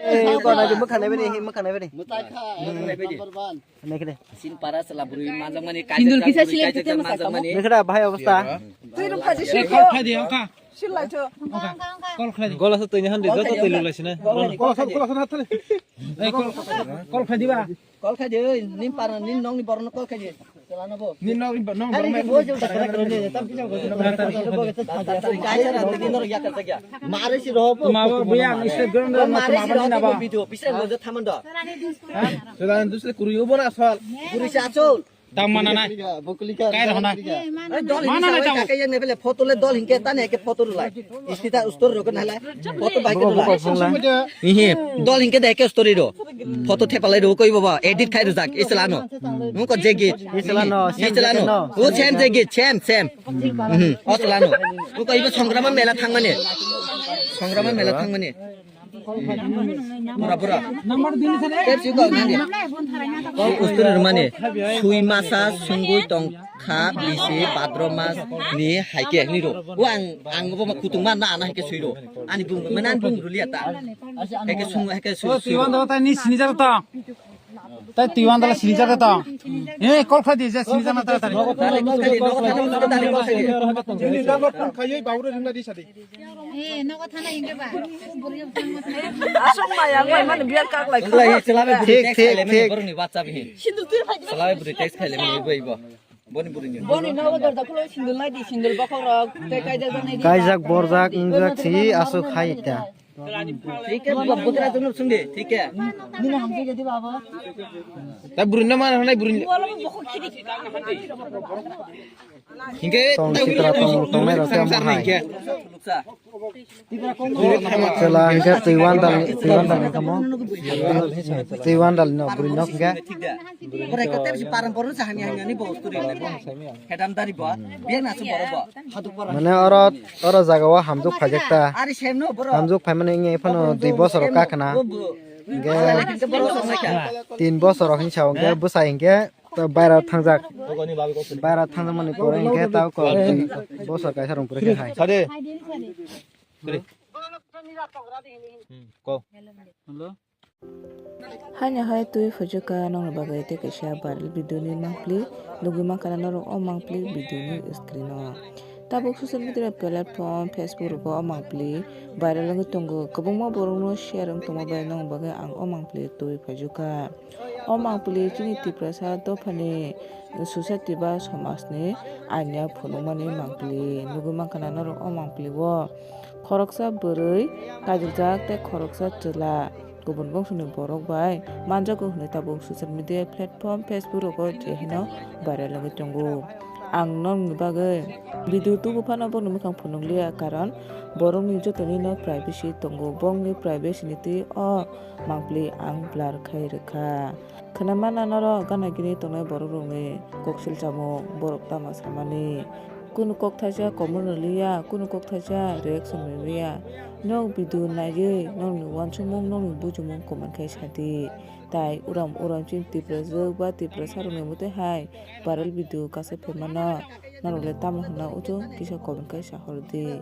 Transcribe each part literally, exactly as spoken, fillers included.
Eh, ko na jumbo khana bini, himma khana bini. Mutai kha. Number one. Nai kene. Sin para sala buri manjang mani, sindur kaisa buri silai kaisa kete masa manjang mani. Nai kene bahai obostha. Twi rung phaji sui. Kol khai di, oka. Silai cho. Kol khai di. Gola sa twi ni handi, joto twi lulai sina. Kol khai di, kol khai di. Ei, kol, kol khai di ba. Kol khai di, oi, nin para, nin nong ni borno kol khai di. Nino, nong. Mare si roho. Tuma bo buyang, ise ground. Mare si roho, video, bisa lo je thaman do. Sudah dusle kuri ubo na asal. Kuri si asal. Tang mana nai? Kai rohna? Dol mana nai tamo? Kaya ne bele photo le dol hinke tane ke photo rulai. Istita ustor rogo nala. Photo bai ke rulai. Ihi. Dol hinke de ke story ro. Photo thepalai ro koi baba edit khai rujak islano. Nungko jegit. Islano, same islano. Jegit no. O same jegit, same, same. Mhm. Oslano. Nungko ibo Songrama mela thangmani. Songrama mela thangmani. Bura, bura. Tepsi kok nangya. Kok ustori rwmani. Sui masa sungui tong kha bisi bhadro mas ni haike hini ro. O ang, ang bo ma kutung ma na na haike sui ro. Ani bung, mana ani bung rulia ta. Haike sung, haike sui. O, sui. Tiwan do ta ni sini jar ta. Tai tiwan dala sini jaga tong. Eh, kol khai di, je sini jaga tara tara. Nogo thana, nogo thana, nogo thana, nogo thana. Jini dama phone khaiwi baure ringna di sadi. Eh, nogo thana hinge ba. Asong maya, maya, mane biar kak lai. Thik, thik, thik. Borokni WhatsApp hi. Selawi buri text khaile mani ibo, ibo. Boni buri ni. Boni nogo dorja khulo sindul nai di, sindul bokhok rok. Tei kaijak jani di. Kaijak borjak, wngjak si, aswk khai ta. Thik hai, bwkra jwk nuk sung di, thik hai. Nini hamjai jadi baba. Ta bwrwi no mana hanai bwrwi. Wala mo bokho khidi. Hingke tong sitra tong tongnai rok tamo hai. Luksa. Chwla hingke twiwan dal, twiwan dal ni kamo. Twiwan dal no bwrwi nok hingke. Thik da. Borai kate bisi param boron sa hani hani ani bo turi le bo. Hedam dari bo. Biar na su boro bo. Mane oro, oro jaga o hamjwk phaijak ta. Ari sem no boro. Hamjwk phaimani wngya phano dui bosor o kakhna. Hingke tin bosor o hinsa hingke bwsai hingke baira thangjak. Baira thangjakmani pore hingke tao kok bosor kaisa rong pore khe hai. Sade. Kre. Hmm, ko. Hello. Haino hai twi phujuka nokni bagwi tei kaisa viral video ni mangpli nugwi mankha na norok o mangpli video ni screen o. Tabuk social media platform Facebook rogo o mangpli viral wngwi tongo. Kwbangma borok no share wng tongma bai nokni bagwi ang o mangpli twi phujuka. O mangpli chini Tiprasa dophani society ba somaj ni aina phunukmani mangpli nugwi mankha na norok o mangpli o. Khoroksa bwrwi kaijakjak tei khoroksa chwla kubun bongsoni borok bai manjago hwnwi tabuk social media platform Facebook rogo je haino viral wngwi tongo. Ang nokni bagwi video tubu phano bokni mwkhang phunukliya, karon borokni jotonino privacy tongo, bongni privacy ni twi o mangpli ang blur khai rwkha. Khwnamana norok gana gini tongnai borok rokni koksil chamung borok tamo samani. Kunu kok thaisa comment rwliya, kunu kok thaisa reaction rwliya. Nok video naiwi nokni uansukmung, nokni bujimung comment khai sadi. Tai uram uram chini Tiprajwk ba Tiprasa rokni mwtai hai viral video kasa phaimano. Norok le tamo hwnna uchu kisa comment khai sahordi.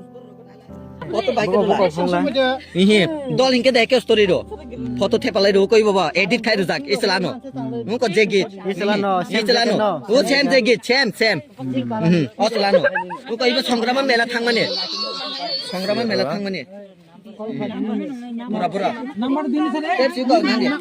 Ihi, dol hingke de ke story ro. Photo thepalai ro koi baba, edit khai rujak, islano. Nungko jegit. Islano, islano. O same jegit, same, same. Mhm, o islano. Nungko ibo Songrama mela thangmani. Songrama mela thangmani. Bura, bura. Tepsi kok nangya.